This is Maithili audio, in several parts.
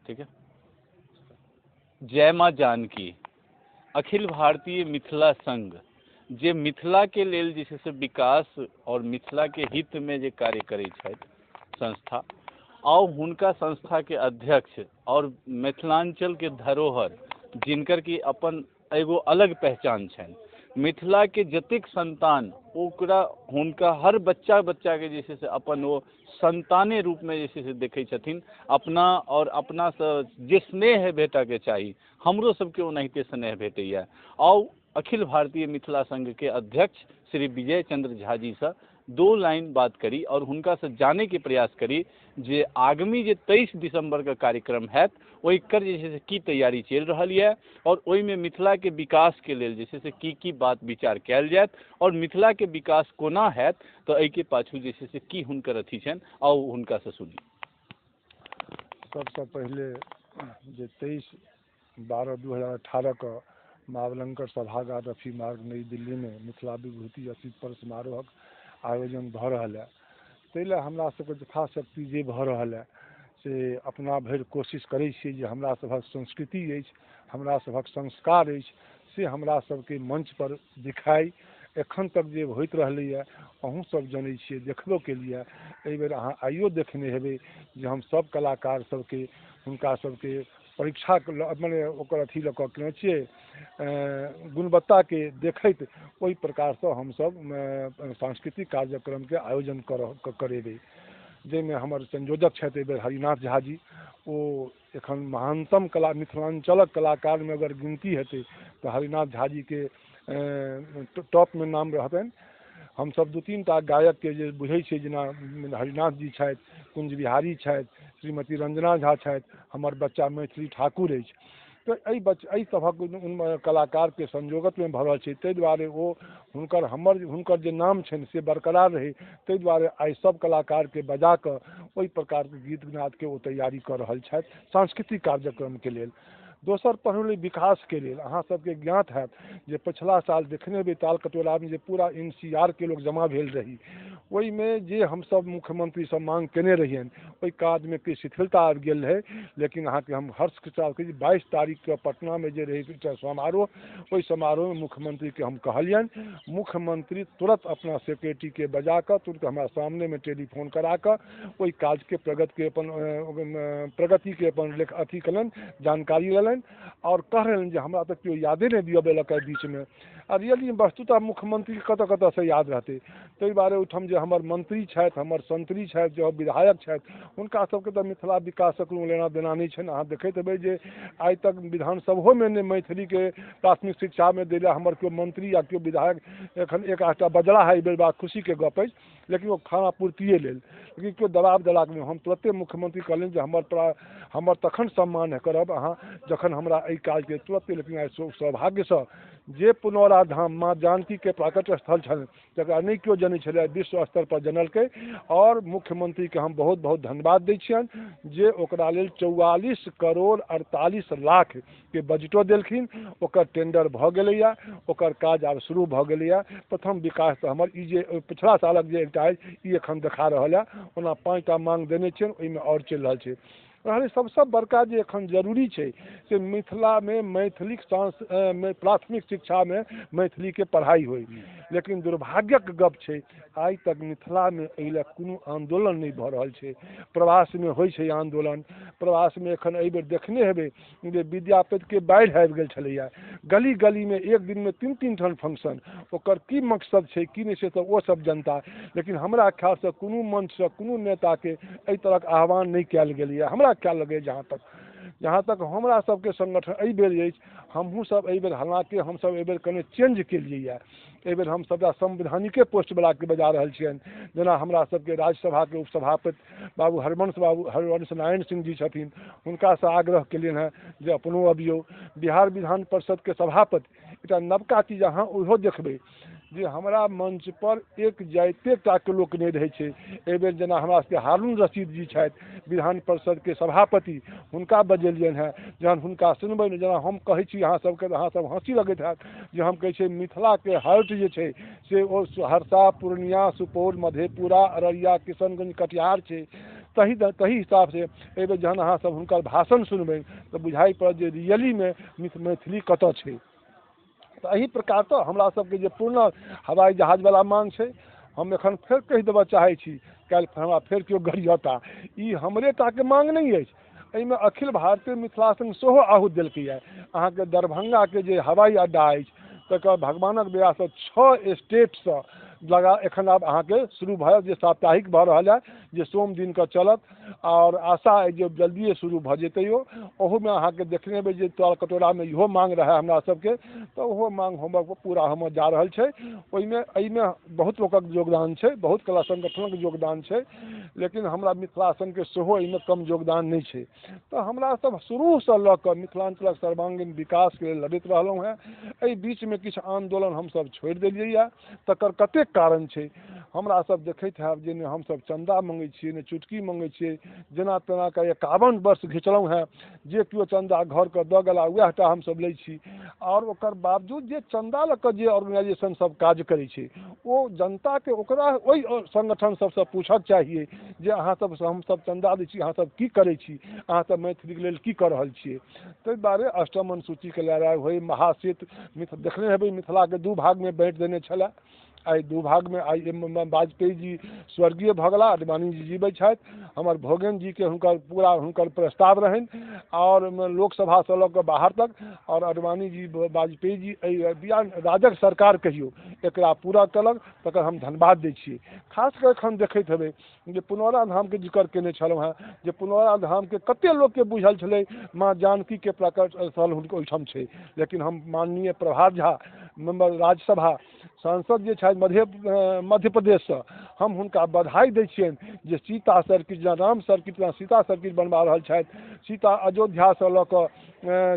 ठीक है। जय माँ जानकी। अखिल भारतीय मिथिला संघ जे मिथिला के लेल जे छै से विकास और मिथिला के हित में जे कार्य करै छथि संस्था, और हुनका संस्था के अध्यक्ष और मिथिलांचल के धरोहर जिनकर की अपन एगो अलग पहचान छनि, मिथिला के जतेक संतान ओकरा हुनका हर बच्चा बच्चा के जे छै से अपन ओ संताने रूप में जे छै से देखै छथिन अपना, और अपना से जे स्नेह भेटऽके चाही हमरो सबके ओनाहिते स्नेह भेटैया। और अखिल भारतीय मिथिला संघ के अध्यक्ष श्री विजय चंद्र झा जी से दो लाइन बात करी और हुनका से जाने के प्रयास करी जे आगामी जे 23 दिसंबर का कार्यक्रम हैत ओहिकर जे छै से की तैयारी चलि रहल यऽ और ओहिमे मिथिला के विकास के लेल जे छै से की की बात विचार कयल जायत और मिथिला के विकास कोना हैत, तऽ एहिके पाछू जे छै से की हुनकर अथी छनि, आउ हुनका से सुनी। सबसँ पहिले जे 23/12/2018 के मावलंकर सभागार रफी मार्ग नई दिल्ली में मिथिला विभूति असित पर्व समारोहक आयोजन भऽ रहल है, ताहि लए हमरा सबके यथाशक्ति जे भऽ रहल है से अपना भरि कोशिश करै छियै जे हमरा सभक संस्कृति अछि, हमरा सभक संस्कार अछि, से हमरा सबके मंच पर दिखाइ। एखन तक जे होइत रहलैए अहूँ सब जनै छियै, देखबो केलियै। एहिबेर अहाँ आइयो देखने हेबै जे हम सब कलाकार सबके हुनका सबके परीक्षा मने ओकर अथी लऽ कऽ केने छियै, गुणवत्ताके देखैत ओहि प्रकारसँ हमसब सांस्कृतिक कार्यक्रमके आयोजन करेबै, जाहिमे हमर संयोजक छथि एहिबेर हरिनाथ झा जी। ओ एखन महानतम कला मिथिलाञ्चलक कलाकारमे अगर गिनती हेतै तऽ हरिनाथ झा जीके टॉपमे नाम रहतनि। हमसब 2-3 टा गायकके जे बुझै छियै, जेना हरिनाथ जी छथि, कुंज बिहारी छथि, श्रीमती रंजना झा छथि, हमर बच्चा मैथिली ठाकुर अछि, तऽ एहि सभक कलाकारके संयोगतमे भऽ रहल छै। ताहि दुआरे ओ हुनकर हमर हुनकर जे नाम छनि से बरकरार रहै, ताहि दुआरे आइ सब कलाकारके बजा कऽ ओहि प्रकारके गीत नादके ओ तैयारी कऽ रहल छथि सांस्कृतिक कार्यक्रमके लेल। दोसर पहलू विकासके लेल अहाँ सबके ज्ञात हैत जे पछिला साल देखने हेबै तालकटोरामे जे पूरा NCR के लोक जमा भेल रही, ओहिमे जे हमसब मुख्यमंत्रीसँ मांग केने रहियनि ओहि काजमे किछु शिथिलता आबि गेल रहै, लेकिन अहाँके हम हर्षके साथ कहै छी 22 तारीखके पटनामे जे रहै एकटा समारोह, ओहि समारोहमे मुख्यमंत्रीके हम कहलियनि, मुख्यमंत्री तुरंत अपना सेक्रेटरीके बजा कऽ तुरंत हमरा सामनेमे टेलीफोन करा कऽ ओहि काजके प्रगतिके अपन प्रगतिके अपन लेख अथी केलनि, जानकारी लेलनि और कहलनि जे हमरा तऽ केओ यादे नहि दिअबेलक बीचमे। आ रियली वस्तुतः मुख्यमंत्री कतऽ कतऽसँ याद रहतै, ताहि दुआरे ओहिठाम जे हमर मंत्री छथि, हमर संत्री छथि, जे विधायक छथि, हुनका सबके तऽ मिथिला विकाससँ कोनो लेना देना नहि छनि। अहाँ देखैत हेबै जे आइ तक विधानसभोमे नहि मैथिलीके प्राथमिक शिक्षामे दै लए हमर केओ मंत्री या केओ विधायक एखन एक आधटा बजला है, एहि बेर बात खुशीके गप अछि, लेकिन ओ खाना पूर्तिए लेल, लेकिन केओ दबाव देलक नहि। हम तुरते मुख्यमंत्री कहलनि जे हमर तखन सम्मान करब अहाँ जखन हमरा एहि काजके तुरते। लेकिन आइ सौभाग्यसँ जे पुनौरा धाम माँ जानकीके प्राकट्य स्थल छल तकरा नहि केओ जनै छलै, विश्व स्तर पर जनलकै और मुख्यमंत्रीके हम बहुत बहुत धन्यवाद दै छियनि जे ओकरा लेल 44 करोड़ 48 लाख के बजटो देलखिन, ओकर टेंडर भऽ गेलैए, ओकर काज आब शुरू भऽ गेलैए। प्रथम विकास तऽ हमर ई जे पिछला सालक जे एकटा अछि ई एखन देखा रहल है। ओना 5टा मांग देने छियनि, ओहिमे आओर चलि रहल छै। रहलै सबसँ बड़का जे एखन जरूरी छै से मिथिलामे मैथिलीक प्राथमिक शिक्षामे मैथिलीके पढ़ाइ होइ, लेकिन दुर्भाग्यक गप छै आइ तक मिथिलामे एहि लए कोनो आन्दोलन नहि भऽ रहल छै। प्रवासमे होइ छै आन्दोलन, प्रवासमे एखन एहिबेर देखने हेबै जे विद्यापतिके बाढ़ि आबि गेल छलैए, गली गलीमे एक दिनमे 3-3 ठाम फंक्शन, ओकर की मकसद छै की नहि से तऽ ओ सब जनता, लेकिन हमरा ख्यालसँ कोनो मंचसँ कोनो नेताके एहि तरहक आह्वान नहि कयल गेलैए। हमरा ख्याल लगैए जहाँ तक हमरा सबके संगठन एहिबेर अछि, हमहूँ सब एहिबेर, हालाँकि हमसब एहिबेर कने चेंज केलियै, एहिबेर हम सबटा संवैधानिके पोस्टवलाके बजा रहल छियनि। जेना हमरा सबके राज्यसभाके उपसभापति बाबू हरिवंश नारायण सिंह जी छथिन, हुनकासँ आग्रह केलियनि हेँ जे अपनो अबियौ। बिहार विधान परिषदके सभापति, एकटा नवका चीज अहाँ ओहो देखबै जे हमरा मंच पर एक जाइते टाके लोक नहि रहै छै। एहिबेर जेना हमरा सबके हारून रशीद जी छथि विधान परिषदके सभापति, हुनका बजेलियनि हेँ। जहन हुनका सुनबै ने, जेना हम कहै छी अहाँ सबके, अहाँ सब हँसी लगैत हैत जे हम कहै छियै मिथिलाके हार्ट जे छै से ओ सहरसा, पूर्णिया, सुपौल, मधेपुरा, अररिया, किशनगंज, कटिहार छै। तही हिसाबसँ एहिबेर जहन अहाँ सब हुनकर भाषण सुनबै तऽ बुझाइ पड़त जे रियलीमे मैथिली कतऽ छै। तऽ एहि प्रकारसँ हमरा सबके जे पूर्ण हवाई जहाजवला माँग छै, हम एखन फेर कहि देबऽ चाहै छी, काल्हि हमरा फेर केओ गरियता, ई हमरे टाके माँग नहि अछि, एहिमे अखिल भारतीय मिथिला संघ सेहो आहूत देलकैए। अहाँके दरभंगाके जे हवाई अड्डा अछि तकर भगवानक दयासँ 6 स्टेटसँ लगा एखन आब अहाँके शुरू भऽ जे साप्ताहिक भऽ रहल है, जे सोम दिनके चलत, आओर आशा अइ जे जल्दिए शुरू भऽ जेतै। ओहूमे अहाँके देखने हेबै जे तोरा कटोरामे इहो माँग रहै हमरा सबके, तऽ ओहो माँग हमर पूरा होमऽ जा रहल छै। ओहिमे एहिमे बहुत लोकक योगदान छै, बहुत कला संगठनक योगदान छै, लेकिन हमरा मिथिला संघके सेहो एहिमे कम योगदान नहि छै। तऽ हमरा सब शुरूसँ लऽ कऽ मिथिलाञ्चलक सर्वांगीण विकासके लेल लड़ैत रहलहुँ हेँ। एहि बीचमे किछु आन्दोलन हमसब छोड़ि देलियैए, तकर कतेक कारण छै। हमरा सब देखैत हैब जे नहि हमसब चन्दा मङ्गै छियै, नहि चुटकी मङ्गै छियै, जेना तेना कऽ 51 वर्ष घिचलहुँ हेँ, जे केओ चन्दा घरके दऽ गेला वएह टा हमसब लै छी। आओर ओकर बावजूद जे चन्दा लऽ कऽ जे ऑर्गेनाइजेशन सब काज करै छै, ओ जनताके ओकरा ओहि संगठन सबसँ पूछक चाहिए जे अहाँ सबसँ हमसब चन्दा दै छी, अहाँ सब की करै छी, अहाँ सब मैथिलीके लेल की कऽ रहल छियै। ताहि दुआरे अष्टम अनुसूचीके लड़ाइ होइ, महासेतु देखने हेबै मिथिलाके 2 भागमे बाँटि देने छलै। आइ 2 भागमे, आइ वाजपेयी जी स्वर्गीय भऽ गेला, आडवाणी जी जीबै छथि, हमर भोगेन जीके हुनकर पूरा हुनकर प्रस्ताव रहनि, आओर लोकसभासँ लऽ कऽ बाहर तक, आओर आडवाणी जी वाजपेयी जी एहि राजग सरकार कहियौ एकरा पूरा कयलक, तकर हम धन्यवाद दै छियै। खास कऽ एखन देखैत हेबै जे पुनौरा धामके जिक्र केने छलहुँ हेँ, जे पुनौरा धामके कते लोकके बुझल छलै माँ जानकीके प्रकट स्थल हुनकर ओहिठाम छै, लेकिन हम माननीय प्रभात झा मेम्बर राज्यसभा सांसद जे छथि मध्य प्रदेशसँ, हम हुनका बधाई दै छियनि जे सीता सर्किट, जेना राम सर्किट जेना सीता सर्किट बनबा रहल छथि। सीता अयोध्यासँ लऽ कऽ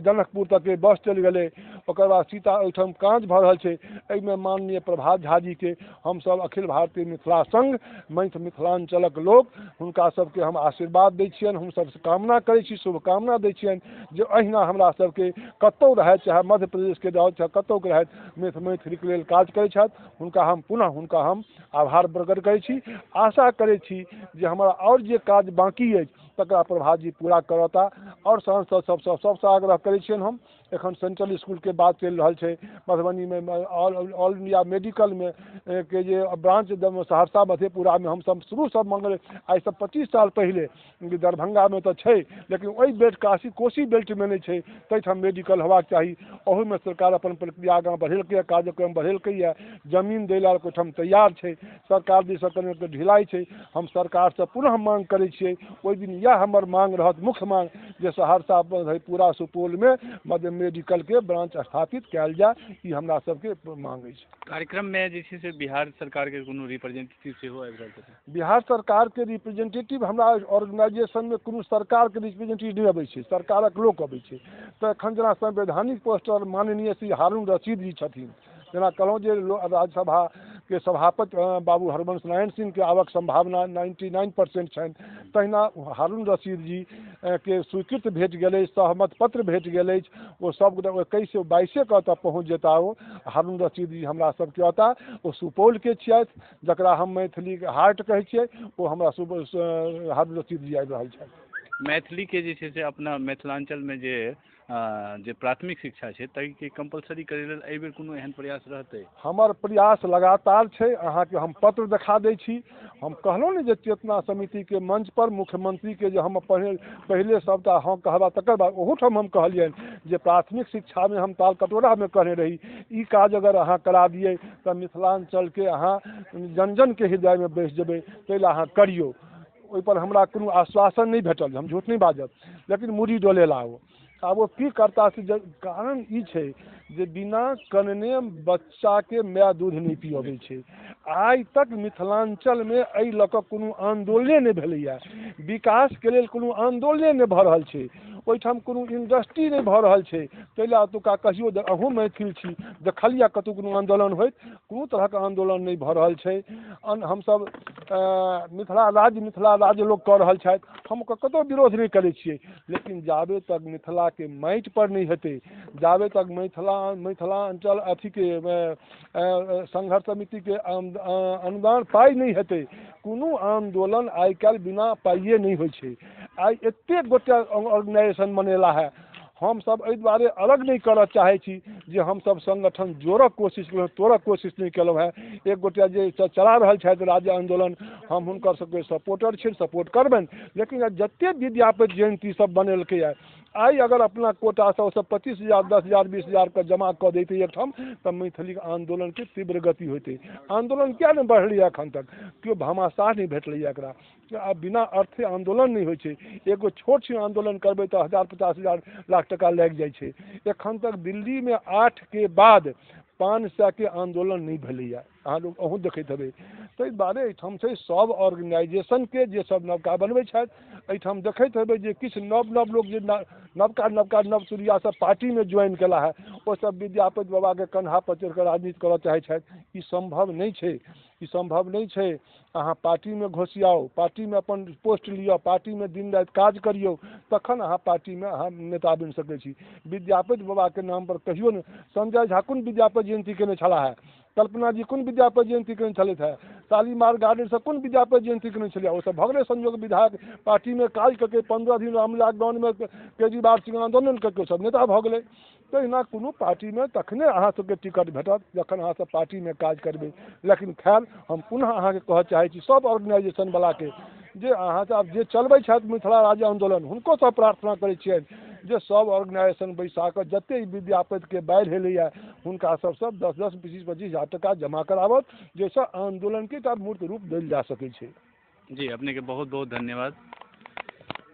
जनकपुर तकके बस चलि गेलै, ओकर बाद सीता ओहिठाम काज भऽ रहल छै। एहिमे माननीय प्रभात झा जीके हमसब अखिल भारतीय मिथिला संघ मिथिलाञ्चलक लोक हुनका सबके हम आशीर्वाद दै छियनि, हमसब कामना करै छी, शुभकामना दै छियनि जे अहिना हमरा सबके कतहु रहथि, चाहे मध्य प्रदेशके रहथि चाहे कतहुके रहथि, मैथिलीके लेल काज करै छथि, हुनका हम पुनः हुनका हम आभार प्रकट करै छी। आशा करै छी जे हमरा आओर जे काज बाँकी अछि तकरा प्रभात जी पूरा करता। आओर सांसद सबसँ सबसँ आग्रह करै छियनि हम, एखन सेंट्रल स्कूलके बात चलि रहल छै मधुबनीमे, ऑल इंडिया मेडिकलमे के जे ब्रांच सहरसा मधेपुरामे हमसब शुरूसँ मङ्गल, आइसँ 25 साल पहिले दरभंगामे तऽ छै, लेकिन ओहि बेल्ट काशी कोसी बेल्टमे नहि छै, ताहिठाम मेडिकल होबाक चाही। ओहूमे सरकार अपन प्रक्रिया आगाँ बढ़ेलकैए, कार्यक्रम बढ़ेलकैए, जमीन दै लए ओहिठाम तैयार छै, सरकार दिससँ कनि ढिलाइ छै। हम सरकारसँ पुनः माँग करै छियै, ओहि दिन इएह हमर माँग रहत, मुख्य माँग, जे सहरसा मधेपुरा सुपौलमे मध्य मेडिकलके ब्रांच स्थापित कयल जाय, ई हमरा सबके माँग अछि। कार्यक्रममे जे छै से बिहार सरकारके कोनो रिप्रेजेंटेटिव सेहो आबि रहल छथिन? बिहार सरकारके रिप्रेजेंटेटिव हमरा ऑर्गेनाइजेशनमे कोनो सरकारके रिप्रेजेंटेटिव नहि अबै छै, सरकारक लोक अबै छै। तऽ एखन जेना संवैधानिक पोस्टर माननीय श्री हारून रशीद जी छथिन, जेना कहलहुँ जे राज्यसभाके सभापति बाबू हरवंश नारायण सिंहके आवक सम्भावना 99% छनि, तहिना हारून रशीद जी के स्वीकृत भेट गेल अछि, सहमत पत्र भेट गेल अछि, ओ सब गोटा 21 22 के ओतऽ पहुँच जेता। ओ हारून रशीद जी हमरा सबके औता, ओ सुपौलके छियथि, जकरा हम मैथिलीके हार्ट कहै छियै, ओ हमरा हारून रशीद जी आबि रहल छथि। मैथिलीके जे छै से अपना मिथिलाञ्चलमे जे प्राथमिक शिक्षा छै ताहिके कम्पलसरी करै लेल एहिबेर कोनो एहन प्रयास रहतै? हमर प्रयास लगातार छै, अहाँके हम पत्र देखा दै छी। हम कहलहुँ ने जे चेतना समितिके मंच पर मुख्यमंत्रीके जे हम पहिले सबटा हँ कहबा, तकर बाद ओहूठाम हम कहलियनि जे प्राथमिक शिक्षामे हम ताल कटोरामे कहने रही, ई काज अगर अहाँ करा दियै तऽ मिथिलाञ्चलके अहाँ जन जनके हृदयमे बसि जेबै, ताहि लए अहाँ करियौ। ओहिपर हमरा कोनो आश्वासन नहि भेटल, हम झूठ नहि बाजब, लेकिन मूड़ी डोलेला ओ। आब ओ की करता से, कारण ई छै जे बिना कनने बच्चाके माय दूध नहि पियबै छै। आइ तक मिथिलाञ्चलमे एहि लऽ कऽ कोनो आन्दोलने नहि भेलैए, विकासके लेल कोनो आन्दोलने नहि भऽ रहल छै। ओहिठाम कोनो इंडस्ट्री नहि भऽ रहल छै, ताहि लए ओतुका कहियो अहूँ मैथिल छी, देखलियै कतहु कोनो आन्दोलन होइत? कोनो तरहक आन्दोलन नहि भऽ रहल छै। हमसब मिथिला राज्य, मिथिला राज्य लोक कऽ रहल छथि, हम ओकर कतहु विरोध नहि करै छियै, लेकिन जाबे तक मिथिलाके माटि पर नहि हेतै, जाबे तक मिथिलाञ्चल अथीके संघर्ष समितिके अनुदान पाइ नहि हेतै, कोनो आन्दोलन आइ काल्हि बिना पाइए नहि होइ छै। आइ एतेक गोटे ऑर्गेनाइजेशन बनेला है, हमसब एहि दुआरे अलग नहि करऽ चाहै छी जे हमसब संगठन जोड़क कोशिश केलहुँ, तोड़क कोशिश नहि केलहुँ हेँ। एक गोटे जे चला रहल छथि राज्य आन्दोलन, हम हुनकर सबके सपोर्टर छियनि, सपोर्ट करबनि, लेकिन जतेक विद्यापति जयन्ती सब बनेलकैए, आइ अगर अपना कोटासँ ओसब 25,000, 10,000, 20,000के जमा कऽ दैतै एकठाम, तऽ मैथिलीक आन्दोलनके तीव्र गति होइतै। आन्दोलन किया नहि बढ़लैए एखन तक? केओ भामाशाह नहि भेटलैए एकरा। आब बिना अर्थे आन्दोलन नहि होइ छै। एगो छोट छिन आन्दोलन करबै तऽ 1,000, 50,000, लाख टका लागि जाइ छै। एखन तक दिल्लीमे 8 के बाद 500 के आन्दोलन नहि भेलैए, अहाँ लोग अहूँ देखैत हेबै। ताहि दुआरे एहिठाम छै सब ऑर्गेनाइजेशनके जे सब नवका बनबै छथि, एहिठाम देखैत हेबै जे किछु नव नव लोक जे नवका नवका नवतुरिया सब पार्टीमे ज्वाइन केला है, ओसब विद्यापति बाबाके कन्हा पर चढ़िकऽ राजनीति करऽ चाहै छथि। ई सम्भव नहि छै, ई सम्भव नहि छै। अहाँ पार्टीमे घोसियाउ, पार्टीमे अपन पोस्ट लिअ, पार्टीमे दिन राति काज करियौ, तखन अहाँ पार्टीमे अहाँ नेता बनि सकै छी। विद्यापति बाबाके नाम पर कहियो नहि। संजय झा कोन विद्यापति जयन्ती केने छलाह है? कल्पना जी कोन विद्यापति जयन्ती केने छलथि है? शालीमार गार्डनसँ कोन विद्यापति जयन्ती केने छलियै? ओसब भऽ गेलै संयोग विधायक, पार्टीमे काज कऽ के 15 दिन रामलीला ग्राउंडमे केजरीवाल सिंह आन्दोलन कऽ के ओसब नेता भऽ गेलै। तहिना कोनो पार्टीमे तखने अहाँ सबके टिकट भेटत जखन अहाँ सब पार्टीमे काज करबै। लेकिन खैर, हम पुनः अहाँके कहऽ चाहै छी सब ऑर्गेनाइजेशनवलाके जे अहाँ आब जे चलबै छथि मिथिला राज्य आन्दोलन, हुनको सब प्रार्थना करै छियनि जे सब ऑर्गेनाइजेशन बैसा कऽ जतेक विद्यापतिके बाढ़ि एलैए हुनका सबसँ 10 10, 25 25 हजार टका जमा कराबत, जाहिसँ आन्दोलनके एकटा मूर्त रूप देल जा सकै छै। जी, अपनेके बहुत बहुत धन्यवाद।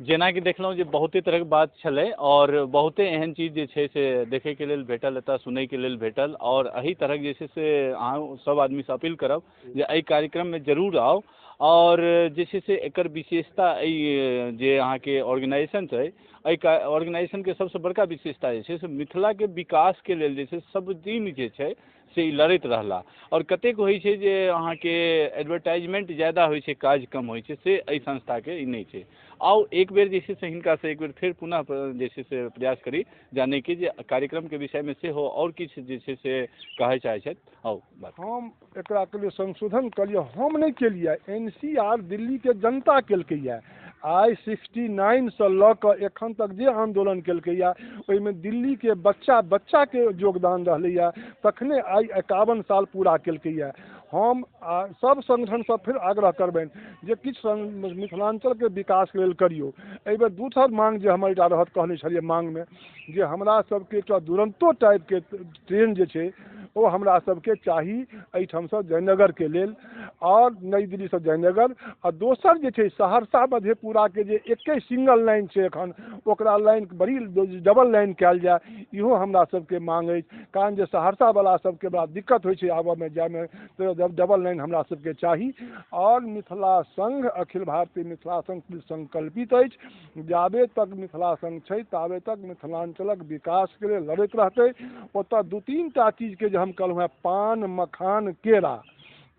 जेनाकि देखलहुँ जे बहुते तरहके बात छलै आओर बहुते एहन चीज जे छै से देखैके लेल भेटल, एतऽ सुनैके लेल भेटल, आओर एहि तरहक जे छै से अहाँ सब आदमीसँ अपील करब जे एहि कार्यक्रममे जरूर आउ। आओर जे छै से एकर विशेषता, एहि जे अहाँके ऑर्गेनाइजेशन छै, एहि ऑर्गेनाइजेशनके सबसँ बड़का विशेषता जे छै से मिथिलाके विकासके लेल जे छै सब दिन जे छै से ई लड़ैत रहला। आओर कतेक होइ छै जे अहाँके एडवर्टाइजमेंट ज्यादा होइ छै, काज कम होइ छै, से एहि संस्थाके ई नहि छै। आउ, एक बेर जे छै से हिनकासँ एक बेर फेर पुनः जे छै से प्रयास करी जानैके जे कार्यक्रमके विषयमे सेहो आओर किछु जे छै से कहय चाहै छथि। आउ बात। हम एकरा के लिए संशोधन कलियै, हम नहि केलियै, एनसीआर दिल्लीके जनता केलकैया। आइ 69सँ लऽ कऽ एखन तक जे आन्दोलन केलकैया, ओहिमे दिल्लीके बच्चा बच्चाके योगदान रहलैया, तखने आइ 51 साल पूरा केलकैया। हम सब संगठनसँ फेर आग्रह करबनि जे किछु मिथिलाञ्चलके विकासके लेल करियौ। एहिबेर दू टा मांग जे हमर एकटा रहत, कहने छलियै मांगमे जे हमरा सबके एकटा दुरंतो टाइपके ट्रेन जे छै ओ हमरा सबके चाही एहिठामसँ जयनगरके लेल आओर नई दिल्लीसँ जयनगर। आ दोसर जे छै सहरसा मधेपुराके जे एके सिंगल लाइन छै एखन, ओकरा लाइन बड़ी डबल लाइन कयल जाय, इहो हमरा सबके मांग अछि। कारण जे सहरसावला सबके बड़ा दिक्कत होइ छै आबऽमे जायमे, तऽ डबल लाइन हमरा सबके चाही। आओर मिथिला संघ, अखिल भारतीय मिथिला संघ संकल्पित अछि, जाबे तक मिथिला संघ छै ताबे तक मिथिलाञ्चलक विकासके लेल लड़ैत रहतै। ओतऽ 2-3 टा चीजके जे हम कहलहुँ हेँ, पान, मखान, केरा,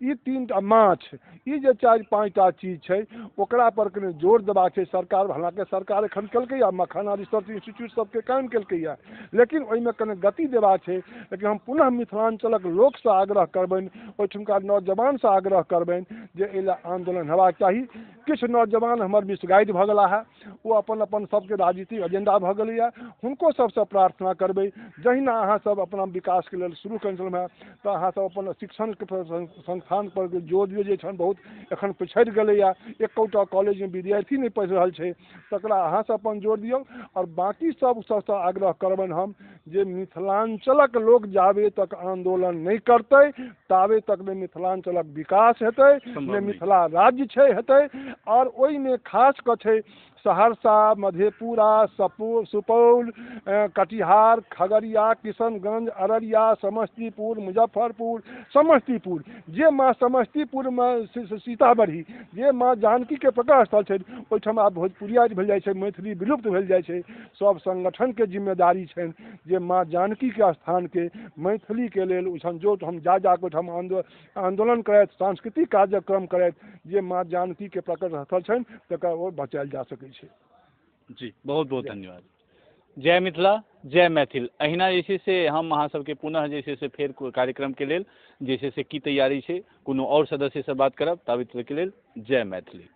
ई 3 टा, माछ, ई जे 4-5 टा चीज छै, ओकरा पर कनि जोर देबाक छै सरकार। हालाँकि सरकार एखन केलकैया, मखाना रिसर्च इंस्टीट्यूट सबके कायम केलकैया, लेकिन ओहिमे कनि गति देबाक छै। लेकिन हम पुनः मिथिलाञ्चलक लोकसँ आग्रह करबनि, ओहिठुमका नौजवानसँ आग्रह करबनि जे एहि लए आन्दोलन हेबाक चाही। किछु नौजवान हमर मिसगाइड भऽ गेला हे, ओ अपन अपन सबके राजनीतिक एजेंडा भऽ गेलैया। हुनको सबसँ प्रार्थना करबै, जहिना अहाँ सब अपना विकासके लेल शुरू केने छलहुँ हेँ, तऽ अहाँ सब अपन शिक्षणके संस्थान पर जोर दियौ, जे एखन बहुत एखन पिछड़ि गेलैया, एकोटा कॉलेजमे विद्यार्थी नहि पढ़ि रहल छै, तकरा अहाँ सब अपन जोर दियौ। आओर बाँकी सब सबसँ आग्रह करबनि हम जे मिथिलाञ्चलक लोक जाबे तक आन्दोलन नहि करतै ताबे तक नहि मिथिलाञ्चलक विकास हेतै, नहि मिथिला राज्य छै हेतै। आओर ओहिमे खास कऽ छै सहरसा, मधेपुरा, सुपौल, कटिहार, खगड़िया, किशनगंज, अररिया, समस्तीपुर, मुजफ्फरपुर, समस्तीपुर, जे माँ समस्तीपुरमे सीतामढ़ी जे माँ जानकीके प्रकाश स्थल छै, ओहिठाम आब भोजपुरिया भेल जाइ छै, मैथिली विलुप्त भेल जाइ छै। सब संगठनके जिम्मेदारी छनि जे माँ जानकीके स्थानके मैथिलीके लेल ओहिठाम जो हम जा जाके ओहिठाम आन्दोलन करथि, सांस्कृतिक कार्यक्रम करथि, जे माँ जानकीके प्रकट स्थल छनि तकर ओ बचायल जा सकै छै। जी, बहुत बहुत धन्यवाद। जय मिथिला, जय मैथिल। अहिना जे छै से हम अहाँ सबके पुनः जे छै से फेर कार्यक्रमके लेल जे छै से की तैयारी छै, कोनो आओर सदस्यसँ बात करब। ताबत के लेल जय मैथिली।